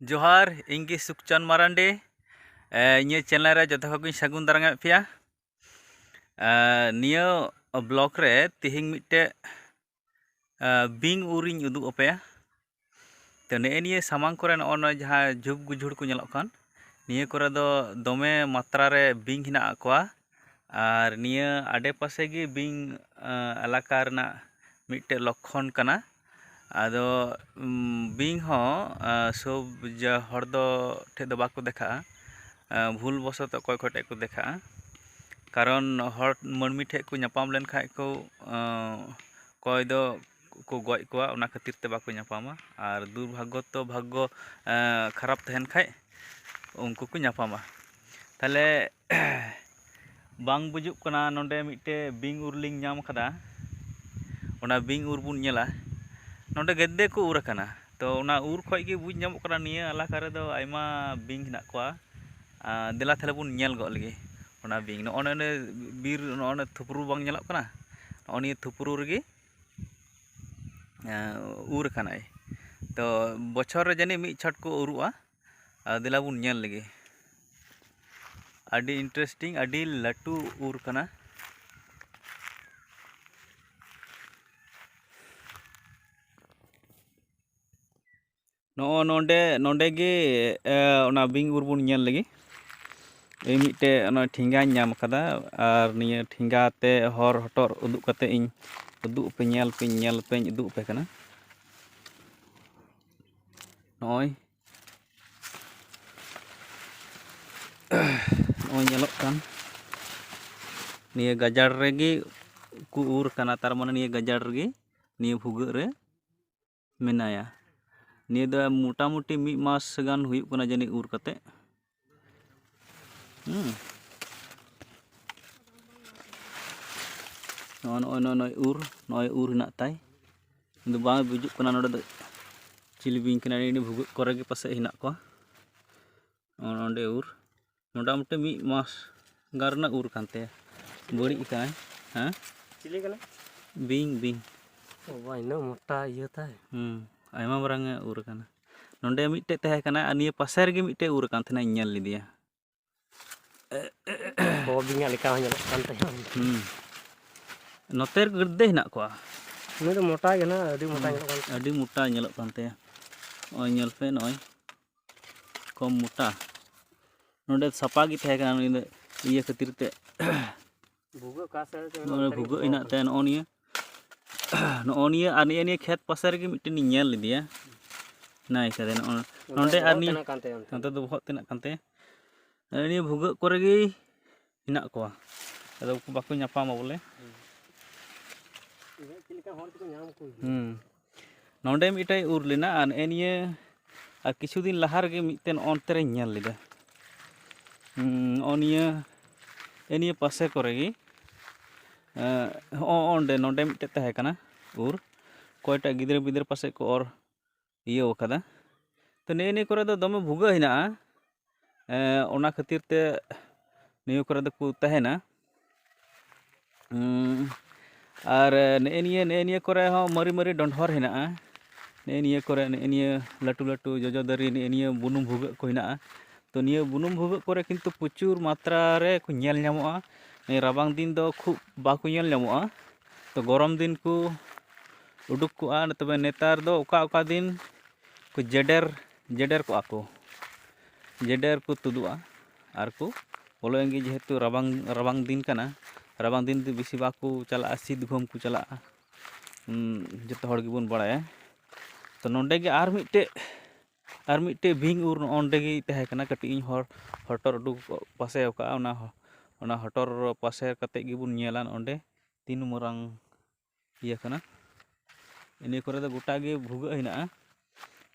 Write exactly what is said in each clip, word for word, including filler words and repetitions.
ᱡᱚᱦᱟᱨ, ᱤᱧ ᱜᱮ ᱥᱩᱠᱪᱟᱸᱫᱽ ᱢᱟᱨᱟᱱᱰᱤ᱾ ᱮ, ᱤᱧᱟᱹᱜ ᱪᱮᱱᱮᱞ ᱨᱮ ᱡᱚᱛᱚ ᱠᱚᱜᱮᱧ ᱥᱟᱹᱜᱩᱱ ᱫᱟᱨᱟᱢᱮᱫ ᱯᱮᱭᱟ᱾ ᱮ, ᱱᱤᱭᱟᱹ ᱵᱞᱚᱜ ᱨᱮ ᱛᱮᱦᱮᱧ ᱢᱤᱫᱴᱮᱡ, ᱮ, ᱵᱤᱧ ᱩᱨᱤᱧ ᱩᱫᱩᱜ ᱟᱯᱮᱭᱟ᱾ ᱛᱚ, ᱱᱮᱜᱼᱮ ᱱᱤᱭᱟᱹ ᱥᱟᱢᱟᱝ ᱠᱚᱨᱮ ᱱᱚᱜᱼᱚ ᱱᱚᱣᱟ ᱡᱟᱦᱟᱸ ᱡᱷᱩᱯ ᱜᱩᱡᱷᱩᱲ ᱠᱚ ᱧᱮᱞᱚᱜ ᱠᱟᱱ, ᱱᱤᱭᱟᱹ ᱠᱚᱨᱮ ᱫᱚ ᱫᱚᱢᱮ ᱢᱟᱛᱨᱟ ᱨᱮ ᱵᱤᱧ ᱦᱮᱱᱟᱜ ᱠᱚᱣᱟ᱾ ᱟᱨ ᱱᱤᱭᱟᱹ ᱟᱰᱮᱯᱟᱥᱮ ᱜᱮ ᱵᱤᱧ, ᱮ, ᱮᱞᱟᱠᱟ ᱨᱮᱱᱟᱜ ᱢᱤᱫᱴᱮᱡ ᱞᱚᱠᱠᱷᱚᱱ ᱠᱟᱱᱟ᱾ ᱟᱫᱚ, ᱩᱢ, ᱵᱤᱧ ᱦᱚᱸ, ᱮ, ᱥᱚᱵ ᱡᱟ ᱦᱚᱲ ᱫᱚ ᱴᱷᱮᱡ ᱫᱚ ᱵᱟᱠᱚ ᱫᱮᱠᱷᱟᱜᱼᱟ᱾ ᱮ, ᱵᱷᱩᱞ ᱵᱚᱥᱚᱛᱚ ᱚᱠᱚᱭ ᱠᱚ ᱴᱷᱮᱡ ᱠᱚ ᱫᱮᱠᱷᱟᱜᱼᱟ᱾ ᱠᱟᱨᱚᱱ ᱦᱚᱲ ᱢᱟᱹᱱᱢᱤ ᱴᱷᱮᱡ ᱠᱚ ᱧᱟᱯᱟᱢ ᱞᱮᱱᱠᱷᱟᱡ ᱠᱚ, ᱮ, ᱚᱠᱚᱭ ᱫᱚ ᱠᱚ ᱜᱚᱡ ᱠᱚᱣᱟ, ᱚᱱᱟ ᱠᱷᱟᱹᱛᱤᱨ ᱛᱮ ᱵᱟᱠᱚ ᱧᱟᱯᱟᱢᱟ᱾ ᱟᱨ ᱫᱩᱨᱵᱷᱟᱜᱽᱜᱚ ᱛᱚ ᱵᱷᱟᱜᱽᱜᱚ, ᱮ, ᱠᱷᱟᱨᱟᱯ ᱛᱟᱦᱮᱱ ᱠᱷᱟᱡ ᱩᱱᱠᱩ ᱠᱚ ᱧᱟᱯᱟᱢᱟ᱾ ᱛᱟᱦᱞᱮ ᱵᱟᱝ ᱵᱩᱡᱩᱜ ᱠᱟᱱᱟ, ᱱᱚᱰᱮ ᱢᱤᱫᱴᱮᱡ ᱵᱤᱧ ᱩᱨ ᱞᱤᱧ ᱧᱟᱢ ᱠᱟᱫᱟ᱾ ᱚᱱᱟ ᱵᱤᱧ ᱩᱨ ᱵᱚᱱ ᱧᱮᱞᱟ᱾ ᱱᱚᱰᱮ ᱜᱮᱫᱮ ᱠᱚ ᱩᱨ ᱟᱠᱟᱱᱟ᱾ ᱛᱚ, ᱚᱱᱟ ᱩᱨ ᱠᱷᱚᱡ ᱜᱮ ᱵᱩᱡᱽ ᱧᱟᱢᱚᱜ ᱠᱟᱱᱟ, ᱱᱤᱭᱟᱹ ᱮᱞᱟᱠᱟ ᱨᱮᱫᱚ ᱟᱭᱢᱟ ᱵᱤᱧ ᱦᱮᱱᱟᱜ ᱠᱚᱣᱟ᱾ ᱟᱨ ᱫᱮᱞᱟ ᱛᱟᱦᱞᱮ ᱵᱚᱱ ᱧᱮᱞ ᱜᱚᱫ ᱞᱮᱜᱮ ᱚᱱᱟ ᱵᱤᱧ᱾ ᱱᱚᱜᱼᱚ ᱱᱚᱰᱮ ᱵᱤᱨ, ᱱᱚᱜᱼᱚ ᱱᱚᱰᱮ ᱛᱷᱩᱯᱨᱩ ᱵᱟᱝ ᱧᱮᱞᱚᱜ ᱠᱟᱱᱟ? ᱱᱚᱜᱼᱚ ᱱᱤᱭᱟᱹ ᱛᱷᱩᱯᱨᱩ ᱨᱮᱜᱮ, ᱮᱸ, ᱩᱨ ᱟᱠᱟᱱᱟᱭ᱾ ᱛᱚ, ᱵᱚᱪᱷᱚᱨ ᱨᱮ ᱡᱟᱹᱱᱤᱡ ᱢᱤᱫ ᱪᱷᱚᱴ ᱠᱚ ᱩᱨᱩᱜᱼᱟ᱾ ᱟᱨ ᱫᱮᱞᱟ ᱵᱚᱱ ᱧᱮᱞ ᱞᱮᱜᱮ᱾ ᱟᱹᱰᱤ interesting, ᱟᱹᱰᱤ ᱞᱟᱹᱴᱩ ᱩᱨ ᱠᱟᱱᱟ᱾ ᱱᱚᱜᱼᱚ ᱱᱚᱰᱮ, ᱱᱚᱰᱮ ᱜᱮ, ᱮ, ᱚᱱᱟ ᱵᱤᱧ ᱩᱨ ᱵᱚᱱ ᱧᱮᱞ ᱞᱮᱜᱮ᱾ ᱮᱭ ᱢᱤᱫᱴᱮᱡ ᱚᱱᱟ ᱴᱷᱮᱸᱜᱟᱧ ᱧᱟᱢ ᱠᱟᱫᱟ, ᱟᱨ ᱱᱤᱭᱟᱹ ᱴᱷᱮᱸᱜᱟ ᱛᱮ ᱦᱚᱨ ᱦᱚᱴᱚᱨ ᱩᱫᱩᱜ ᱠᱟᱛᱮ ᱤᱧ ᱩᱫᱩᱜ ᱟᱯᱮ, ᱧᱮᱞ ᱯᱮᱧ, ᱧᱮᱞ ᱯᱮᱧ ᱩᱫᱩᱜ ᱟᱯᱮ ᱠᱟᱱᱟ᱾ ᱱᱚᱜᱼᱚᱭ, ᱱᱚᱜᱼᱚᱭ ᱧᱮᱞᱚᱜ ᱠᱟᱱ ᱱᱤᱭᱟᱹ ᱜᱟᱡᱟᱲ ᱨᱮᱜᱮ ᱠᱚ ᱩᱨ ᱠᱟᱱᱟ, ᱛᱟᱨ ᱢᱟᱱᱮ ᱱᱤᱭᱟᱹ ᱜᱟᱡᱟᱲ ᱨᱮᱜᱮ, ᱱᱤᱭᱟᱹ ᱵᱷᱩᱜᱟᱹᱜ ᱨᱮ ᱢᱮᱱᱟᱭᱟ᱾ ᱱᱤᱭᱟᱹ ᱫᱚ ᱢᱚᱴᱟᱢᱩᱴᱤ ᱢᱤᱫ ᱢᱟᱥ ᱜᱟᱱ ᱦᱩᱭᱩᱜ ᱠᱟᱱᱟ ᱡᱟᱹᱱᱤᱡ ᱩᱨ ᱠᱟᱛᱮ᱾ ᱦᱩᱸ᱾ ᱱᱚᱜᱼᱚᱭ, ᱱᱚᱜᱼᱚᱭ, ᱱᱚᱜᱼᱚᱭ, ᱱᱚᱜᱼᱚᱭ ᱩᱨ, ᱱᱚᱜᱼᱚᱭ ᱩᱨ ᱦᱮᱱᱟᱜ ᱛᱟᱭ᱾ ᱠᱤᱱᱛᱩ ᱵᱟᱝ ᱵᱩᱡᱩᱜ ᱠᱟᱱᱟ ᱱᱚᱰᱮ ᱫᱚ ᱪᱤᱞᱤ ᱵᱤᱧ ᱠᱟᱱᱟᱭ, ᱱᱤᱭᱟᱹ ᱵᱷᱩᱜᱟᱹᱜ ᱠᱚᱨᱮ ᱜᱮ ᱯᱟᱥᱮᱡ ᱦᱮᱱᱟᱜ ᱠᱚᱣᱟ᱾ ᱱᱚᱜᱼᱚᱭ ᱱᱚᱰᱮ ᱩᱨ, ᱢᱚᱴᱟᱢᱩᱴᱤ ᱢᱤᱫ ᱢᱟᱥ ᱜᱟᱱ ᱨᱮᱱᱟᱜ ᱩᱨ ᱠᱟᱱ ᱛᱟᱭᱟ᱾ ᱵᱟᱹᱲᱤᱡ ᱟᱠᱟᱱᱟᱭ᱾ ᱦᱮᱸ? ᱪᱤᱞᱤ ᱠᱟᱱᱟᱭ? ᱵᱤᱧ, ᱵᱤᱧ᱾ ᱵᱟᱵᱟ, ᱤᱱᱟᱹᱜ ᱢᱚᱴᱟ ᱤᱭᱟᱹ ᱛᱟᱭ᱾ ᱦᱩᱸ, ᱟᱭᱢᱟ ᱢᱟᱨᱟᱝ ᱮ ᱩᱨ ᱟᱠᱟᱱᱟ᱾ ᱱᱚᱰᱮ ᱢᱤᱫᱴᱮᱡ ᱛᱟᱦᱮᱸ ᱠᱟᱱᱟ, ᱟᱨ ᱱᱤᱭᱟᱹ ᱯᱟᱥᱮ ᱨᱮᱜᱮ ᱢᱤᱫᱴᱮᱡ ᱩᱨ ᱟᱠᱟᱱ ᱛᱟᱦᱮᱱᱟ, ᱤᱧ ᱧᱮᱞ ᱞᱮᱫᱮᱭᱟ᱾ ᱠᱚ ᱵᱤᱧᱟᱜ ᱞᱮᱠᱟ ᱦᱚᱸ ᱧᱮᱞᱚᱜ ᱠᱟᱱ ᱛᱟᱦᱮᱸᱱᱟ᱾ ᱦᱩᱸ᱾ ᱱᱚᱛᱮ ᱨᱮ ᱜᱟᱹᱫᱽᱫᱟᱹ ᱦᱮᱱᱟᱜ ᱠᱚᱣᱟ᱾ ᱱᱩᱭ ᱫᱚ ᱢᱚᱴᱟ ᱜᱮ ᱱᱟᱦᱟᱜ, ᱟᱹᱰᱤ ᱢᱚᱴᱟ ᱧᱮᱞᱚᱜ ᱠᱟᱱ ᱛᱟᱦᱮᱸᱱᱟ᱾ ᱟᱹᱰᱤ ᱢᱚᱴᱟ ᱧᱮᱞᱚᱜ ᱠᱟᱱ ᱛᱟᱭᱟ᱾ ᱱᱚᱜᱼᱚᱭ ᱧᱮᱞ ᱯᱮ, ᱱᱚᱜᱼᱚᱭ ᱠᱚᱢ ᱢᱚᱴᱟ᱾ ᱱᱚᱰᱮ ᱥᱟᱯᱟ ᱜᱮ ᱛᱟᱦᱮᱸ ᱠᱟᱱᱟ, ᱩᱱᱤ ᱫᱚ ᱤᱭᱟᱹ ᱠᱷᱟᱹᱛᱤᱨ ᱛᱮ᱾ ᱵᱷᱩᱜᱟᱹᱜ ᱚᱠᱟ ᱥᱮᱫ ᱨᱮ ᱪᱚ ᱱᱚᱰᱮ ᱱᱚᱛᱮ ᱨᱮᱜᱮ ᱵᱷᱩᱜᱟᱹᱜ ᱵᱚᱞᱚ ᱦᱮᱱᱟᱜ ᱟᱠᱟᱱᱟ᱾ ᱛᱟᱭᱟ, ᱱᱚᱜᱼᱚ ᱱᱤᱭᱟᱹ᱾ ᱱᱚᱜᱼᱚ ᱱᱤᱭᱟᱹ ᱟᱨ ᱱᱤᱭᱟᱹ, ᱱᱤᱭᱟᱹ ᱠᱷᱮᱛ ᱯᱟᱥᱮ ᱨᱮᱜᱮ ᱢᱤᱫᱴᱮᱱ ᱤᱧ ᱧᱮᱞ ᱞᱮᱫᱮᱭᱟ᱾ ᱱᱟᱭ ᱠᱟᱫᱮ ᱱᱚᱜᱼᱚ ᱱᱚᱰᱮ ᱟᱨ ᱵᱚᱦᱚᱜ ᱱᱤᱭᱟᱹ᱾ ᱛᱮᱱᱟᱜ ᱠᱟᱱ ᱛᱟᱭᱟ ᱚᱱᱛᱮ᱾ ᱱᱚᱛᱮ ᱫᱚ ᱵᱚᱦᱚᱜ ᱛᱮᱱᱟᱜ ᱠᱟᱱ ᱛᱟᱭᱟ᱾ ᱱᱤᱭᱟᱹ ᱵᱷᱩᱜᱟᱹᱜ ᱠᱚᱨᱮ ᱜᱮ ᱦᱮᱱᱟᱜ ᱠᱚᱣᱟ᱾ ᱟᱫᱚ ᱩᱱᱠᱩ ᱵᱟᱠᱚ ᱧᱟᱯᱟᱢᱟ ᱵᱚᱞᱮ᱾ ᱪᱮᱫ ᱞᱮᱠᱟ ᱦᱚᱲ ᱛᱮᱠᱚ ᱧᱟᱢ ᱠᱚ᱾ ᱦᱩᱸ᱾ ᱱᱚᱰᱮ ᱢᱤᱫᱴᱮᱡ ᱩᱨ ᱞᱮᱱᱟ, ᱟᱨ ᱱᱮᱜᱼᱮ ᱱᱤᱭᱟᱹ, ᱟᱨ ᱠᱤᱪᱷᱩ ᱫᱤᱱ ᱞᱟᱦᱟ ᱨᱮᱜᱮ ᱢᱤᱫᱴᱮᱱ ᱚᱱᱛᱮ ᱨᱮᱧ ᱧᱮᱞ ᱞᱮᱫᱟ᱾ ᱦᱩᱸ, ᱱᱚᱜᱼᱚ ᱱᱤᱭᱟᱹ, ᱱᱮᱜᱼᱮ ᱱᱤᱭᱟᱹ ᱯᱟᱥᱮ ᱠᱚᱨᱮ ᱜᱮ, ᱮᱸ, ᱦᱚᱸᱜᱼᱚ ᱚᱸᱰᱮ, ᱱᱚᱰᱮ ᱢᱤᱫᱴᱮᱡ ᱛᱟᱦᱮᱸ ᱠᱟᱱᱟ ᱩᱨ᱾ ᱚᱠᱚᱭᱴᱟᱜ ᱜᱤᱫᱽᱨᱟᱹ ᱯᱤᱫᱽᱨᱟᱹ ᱯᱟᱥᱮᱡ ᱠᱚ ᱚᱨ ᱤᱭᱟᱹᱣ ᱟᱠᱟᱫᱟ᱾ ᱛᱚ, ᱱᱮᱜᱼᱮ ᱱᱤᱭᱟᱹ ᱠᱚᱨᱮ ᱫᱚ ᱫᱚᱢᱮ ᱵᱷᱩᱜᱟᱹᱜ ᱦᱮᱱᱟᱜᱼᱟ᱾ ᱮᱸ, ᱚᱱᱟ ᱠᱷᱟᱹᱛᱤᱨ ᱛᱮ ᱱᱤᱭᱟᱹ ᱠᱚᱨᱮ ᱫᱚᱠᱚ ᱛᱟᱦᱮᱱᱟ᱾ ᱩᱸ, ᱟᱨ ᱱᱮᱜᱼᱮ ᱱᱤᱭᱟᱹ, ᱱᱮᱜᱼᱮ ᱱᱤᱭᱟᱹ ᱠᱚᱨᱮ ᱦᱚᱸ ᱢᱟᱨᱮ ᱢᱟᱨᱮ ᱰᱚᱸᱰᱷᱚᱨ ᱦᱮᱱᱟᱜᱼᱟ᱾ ᱱᱮᱜᱼᱮ ᱱᱤᱭᱟᱹ ᱠᱚᱨᱮ, ᱱᱮᱜᱼᱮ ᱱᱤᱭᱟᱹ ᱞᱟᱹᱴᱩ ᱞᱟᱹᱴᱩ ᱡᱚᱡᱚ ᱫᱟᱨᱮ, ᱱᱮᱜᱼᱮ ᱱᱤᱭᱟᱹ ᱵᱩᱱᱩᱢ ᱵᱷᱩᱜᱟᱹᱜ ᱠᱚ ᱦᱮᱱᱟᱜᱼᱟ᱾ ᱛᱚ, ᱱᱤᱭᱟᱹ ᱵᱩᱱᱩᱢ ᱵᱷᱩᱜᱟᱹᱜ ᱠᱚᱨᱮ ᱠᱤᱱᱛᱩ ᱯᱨᱚᱪᱩᱨ ᱢᱟᱛᱨᱟ ᱨᱮ ᱠᱚ ᱧᱮᱞ ᱧᱟᱢᱚᱜᱼᱟ᱾ ᱱᱤᱭᱟᱹ ᱨᱟᱵᱟᱝ ᱫᱤᱱ ᱫᱚ ᱠᱷᱩᱵ ᱵᱟᱠᱚ ᱧᱮᱞ ᱧᱟᱢᱚᱜᱼᱟ᱾ ᱛᱚ, ᱜᱚᱨᱚᱢ ᱫᱤᱱ ᱠᱚ ᱩᱰᱩᱠ ᱠᱚᱜᱼᱟ᱾ ᱛᱚᱵᱮ ᱱᱮᱛᱟᱨ ᱫᱚ ᱚᱠᱟ ᱚᱠᱟ ᱫᱤᱱ ᱠᱚ ᱡᱮᱰᱮᱨ, ᱡᱮᱰᱮᱨ ᱠᱚᱜᱼᱟ ᱠᱚ, ᱡᱮᱰᱮᱨ ᱠᱚ ᱛᱩᱫᱩᱜᱼᱟ ᱟᱨ ᱠᱚ ᱵᱚᱞᱚᱭᱮᱱ ᱜᱮ᱾ ᱡᱮᱦᱮᱛᱩ ᱨᱟᱵᱟᱝ, ᱨᱟᱵᱟᱝ ᱫᱤᱱ ᱠᱟᱱᱟ, ᱨᱟᱵᱟᱝ ᱫᱤᱱ ᱫᱚ ᱵᱮᱥᱤ ᱵᱟᱠᱚ ᱪᱟᱞᱟᱜᱼᱟ, ᱥᱤᱛ ᱜᱷᱟᱢ ᱠᱚ ᱪᱟᱞᱟᱜᱼᱟ᱾ ᱦᱩᱸ, ᱡᱚᱛᱚ ᱦᱚᱲ ᱜᱮᱵᱚᱱ ᱵᱟᱲᱟᱭᱟ᱾ ᱛᱚ, ᱱᱚᱰᱮ ᱜᱮ ᱟᱨ ᱢᱤᱫᱴᱮᱡ, ᱟᱨ ᱢᱤᱫᱴᱮᱡ ᱵᱤᱧ ᱩᱨ ᱱᱚᱜᱼᱚ ᱱᱚᱰᱮ ᱜᱮ ᱛᱟᱦᱮᱸ ᱠᱟᱱᱟ᱾ ᱠᱟᱹᱴᱤᱡ ᱤᱧ ᱦᱚᱨ, ᱦᱚᱴᱚᱨ ᱩᱰᱩᱠ ᱯᱟᱥᱮ ᱟᱠᱟᱫᱼᱟ᱾ ᱚᱱᱟ, ᱚᱱᱟ ᱦᱚᱴᱚᱨ ᱯᱟᱥᱮ ᱠᱟᱛᱮᱫ ᱜᱮᱵᱚᱱ ᱧᱮᱞᱟ ᱱᱚᱰᱮ ᱛᱤᱱ ᱢᱟᱨᱟᱝ ᱤᱭᱟᱹ ᱠᱟᱱᱟ᱾ ᱤᱱᱟᱹ ᱠᱚᱨᱮ ᱫᱚ ᱜᱚᱴᱟ ᱜᱮ ᱵᱷᱩᱜᱟᱹᱜ ᱦᱮᱱᱟᱜᱼᱟ᱾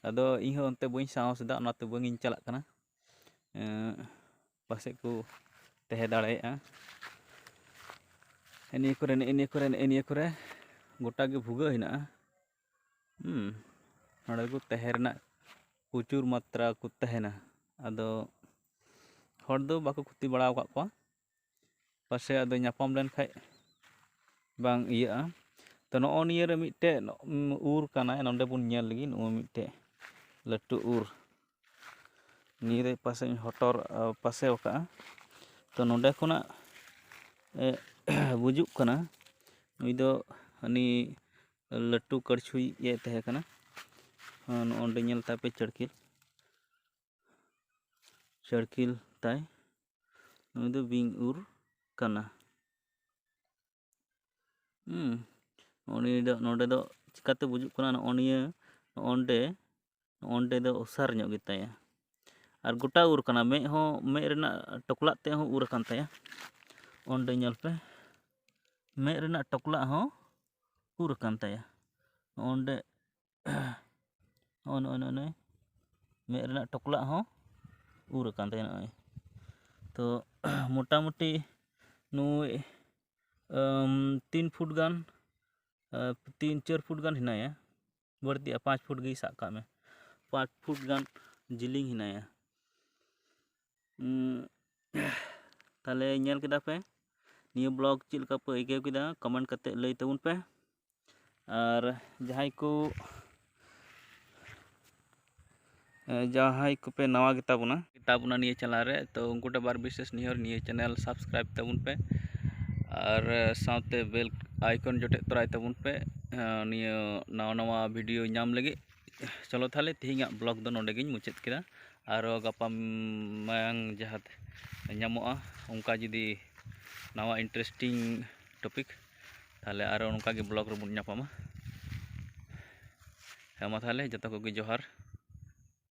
ᱟᱫᱚ ᱤᱧ ᱦᱚᱸ ᱚᱱᱛᱮ ᱵᱟᱹᱧ ᱥᱟᱦᱚᱥ ᱮᱫᱟ, ᱚᱱᱟᱛᱮ ᱵᱟᱝ ᱤᱧ ᱪᱟᱞᱟᱜ ᱠᱟᱱᱟ᱾ ᱮᱸ, ᱯᱟᱥᱮᱡ ᱠᱚ ᱛᱟᱦᱮᱸ ᱫᱟᱲᱮᱭᱟᱜᱼᱟ᱾ ᱱᱤᱭᱟᱹ ᱠᱚᱨᱮ, ᱱᱮᱜᱼᱮ ᱱᱤᱭᱟᱹ ᱠᱚᱨᱮ, ᱱᱮᱜᱼᱮ ᱱᱤᱭᱟᱹ ᱠᱚᱨᱮ ᱜᱚᱴᱟ ᱜᱮ ᱵᱷᱩᱜᱟᱹᱜ ᱦᱮᱱᱟᱜᱼᱟ᱾ ᱦᱩᱸ, ᱱᱚᱰᱮ ᱠᱚ ᱛᱟᱦᱮᱸ ᱨᱮᱱᱟᱜ ᱯᱨᱚᱪᱩᱨ ᱢᱟᱛᱨᱟ ᱠᱚ ᱛᱟᱦᱮᱱᱟ᱾ ᱟᱫᱚ ᱦᱚᱲ ᱫᱚ ᱵᱟᱠᱚ ᱠᱷᱚᱛᱤ ᱵᱟᱲᱟ ᱟᱠᱟᱫ ᱠᱚᱣᱟ᱾ ᱯᱟᱥᱮᱡ ᱟᱫᱚ ᱧᱟᱯᱟᱢ ᱞᱮᱱᱠᱷᱟᱡ ᱵᱟᱝ ᱤᱭᱟᱹᱜᱼᱟ᱾ ᱛᱚ, ᱱᱚᱜᱼᱚ ᱱᱤᱭᱟᱹ ᱨᱮ ᱢᱤᱫᱴᱮᱡ ᱩᱨ ᱠᱟᱱᱟᱭ, ᱱᱚᱰᱮ ᱵᱚᱱ ᱧᱮᱞ ᱞᱮᱜᱮ᱾ ᱱᱚᱜᱼᱚ ᱢᱤᱫᱴᱮᱡ ᱞᱟᱹᱴᱩ ᱩᱨ, ᱱᱤᱭᱟᱹ ᱨᱮ ᱯᱟᱥᱮᱧ ᱦᱚᱴᱚᱨ, ᱟ, ᱯᱟᱥᱮ ᱟᱠᱟᱫᱼᱟ᱾ ᱛᱚ ᱱᱚᱰᱮ ᱠᱷᱚᱱᱟᱜ, ᱮ, ᱵᱩᱡᱩᱜ ᱠᱟᱱᱟ ᱱᱩᱭ ᱫᱚ ᱦᱟᱹᱱᱤ ᱞᱟᱹᱴᱩ ᱠᱟᱲᱪᱷᱩᱭ ᱤᱭᱟᱹ ᱛᱟᱦᱮᱸ ᱠᱟᱱᱟ᱾ ᱦᱮᱸ, ᱱᱚᱜᱼᱚ ᱱᱚᱰᱮ ᱧᱮᱞ ᱛᱟᱯᱮ ᱪᱟᱹᱲᱠᱤᱞ, ᱪᱟᱹᱲᱠᱤᱞ ᱛᱟᱭ, ᱱᱩᱭ ᱫᱚ ᱵᱤᱧ ᱩᱨ ᱠᱟᱱᱟ᱾ ᱦᱩᱸ, ᱱᱚᱜᱼᱚ ᱱᱤᱭᱟᱹ ᱫᱚ, ᱱᱚᱰᱮ ᱫᱚ ᱪᱤᱠᱟᱛᱮ ᱵᱩᱡᱩᱜ ᱠᱟᱱᱟ? ᱱᱚᱜᱼᱚ ᱱᱤᱭᱟᱹ, ᱱᱚᱜᱼᱚ ᱱᱚᱰᱮ, ᱱᱚᱜᱼᱚ ᱱᱚᱰᱮ ᱫᱚ ᱚᱥᱟᱨ ᱧᱚᱜ ᱜᱮᱛᱟᱭᱟ᱾ ᱟᱨ ᱜᱚᱴᱟ ᱩᱨ ᱠᱟᱱᱟ, ᱢᱮᱫ ᱦᱚᱸ, ᱢᱮᱫ ᱨᱮᱱᱟᱜ ᱴᱚᱠᱞᱟᱜ ᱛᱮᱫ ᱦᱚᱸ ᱩᱨ ᱟᱠᱟᱱ ᱛᱟᱭᱟ᱾ ᱚᱸᱰᱮ ᱧᱮᱞ ᱯᱮ, ᱢᱮᱫ ᱨᱮᱱᱟᱜ ᱴᱚᱠᱞᱟᱜ ᱦᱚᱸ ᱩᱨ ᱟᱠᱟᱱ ᱛᱟᱭᱟ᱾ ᱱᱚᱜᱼᱚ ᱱᱚᱰᱮ, ᱱᱚᱜᱼᱚᱭ, ᱱᱚᱜᱼᱚᱭ, ᱱᱚᱜᱼᱚᱭ, ᱱᱚᱜᱼᱚᱭ, ᱢᱮᱫ ᱨᱮᱱᱟᱜ ᱴᱚᱠᱞᱟᱜ ᱦᱚᱸ ᱩᱨ ᱟᱠᱟᱱ ᱛᱟᱭᱟ ᱱᱚᱜᱼᱚᱭ᱾ ᱛᱚ ᱢᱚᱴᱟᱢᱩᱴᱤ ᱱᱩᱭ, ᱟᱢ, ᱛᱤᱱ ᱯᱷᱩᱴ ᱜᱟᱱ, ᱟ, ᱛᱤᱱ ᱪᱟᱹᱨ ᱯᱷᱩᱴ ᱜᱟᱱ ᱦᱮᱱᱟᱭᱟ, ᱵᱟᱹᱲᱛᱤᱜᱼᱟ, ᱯᱟᱸᱪ ᱯᱷᱩᱴ ᱜᱮ ᱥᱟᱵ ᱠᱟᱜ ᱢᱮ, ᱯᱟᱸᱪ ᱯᱷᱩᱴ ᱜᱟᱱ ᱡᱤᱞᱤᱧ ᱦᱮᱱᱟᱭᱟ᱾ ᱩᱸ, ᱛᱟᱦᱞᱮ ᱧᱮᱞ ᱠᱮᱫᱟ ᱯᱮ ᱱᱤᱭᱟᱹ ᱵᱞᱚᱜ ᱪᱮᱫ ᱞᱮᱠᱟ ᱯᱮ ᱟᱹᱭᱠᱟᱹᱣ ᱠᱮᱫᱟ, ᱠᱚᱢᱮᱱᱴ ᱠᱟᱛᱮ ᱞᱟᱹᱭ ᱛᱟᱵᱚᱱ ᱯᱮ᱾ ᱟᱨ ᱡᱟᱦᱟᱸᱭ ᱠᱚ, ᱮ, ᱡᱟᱦᱟᱸᱭ ᱠᱚᱯᱮ ᱱᱟᱣᱟ ᱜᱮᱛᱟ ᱵᱚᱱᱟ, ᱜᱮᱛᱟ ᱵᱚᱱᱟ ᱱᱤᱭᱟᱹ ᱪᱮᱱᱮᱞ ᱨᱮ, ᱛᱚ ᱩᱱᱠᱩ ᱴᱷᱮᱱ ᱵᱟᱨ ᱵᱤᱥᱮᱥ ᱱᱮᱦᱚᱨ, ᱱᱤᱭᱟᱹ ᱪᱮᱱᱮᱞ ᱥᱟᱵᱥᱠᱨᱟᱭᱤᱵ ᱛᱟᱵᱚᱱ ᱯᱮ ᱟᱨ, ᱮ, ᱥᱟᱶᱛᱮ ᱵᱮᱞ ᱟᱭᱠᱚᱱ ᱡᱚᱴᱮᱫ ᱛᱚᱨᱟᱭ ᱛᱟᱵᱚᱱ ᱯᱮ, ᱮ, ᱱᱤᱭᱟᱹ ᱱᱟᱣᱟ ᱱᱟᱣᱟ ᱵᱷᱤᱰᱤᱭᱳ ᱧᱟᱢ ᱞᱟᱹᱜᱤᱫ᱾ ᱪᱚᱞᱚ ᱛᱟᱦᱞᱮ ᱛᱮᱦᱮᱧᱟᱜ ᱵᱞᱚᱜ ᱫᱚ ᱱᱚᱰᱮ ᱜᱤᱧ ᱢᱩᱪᱟᱹᱫ ᱠᱮᱫᱟ᱾ ᱟᱨᱚ ᱜᱟᱯᱟ ᱢᱮᱭᱟᱝ ᱡᱟᱦᱟᱸ ᱧᱟᱢᱚᱜᱼᱟ ᱚᱱᱠᱟ ᱡᱩᱫᱤ ᱱᱟᱣᱟ ᱤᱱᱴᱟᱨᱮᱥᱴᱤᱝ ᱴᱚᱯᱤᱠ, ᱛᱟᱦᱞᱮ ᱟᱨᱚ ᱱᱚᱝᱠᱟ ᱜᱮ ᱵᱞᱚᱜ ᱨᱮᱵᱚᱱ ᱧᱟᱯᱟᱢᱟ᱾ ᱦᱮᱸ ᱢᱟ ᱛᱟᱦᱞᱮ ᱡᱚᱛᱚ ᱠᱚᱜᱮ ᱡᱚᱦᱟᱨ᱾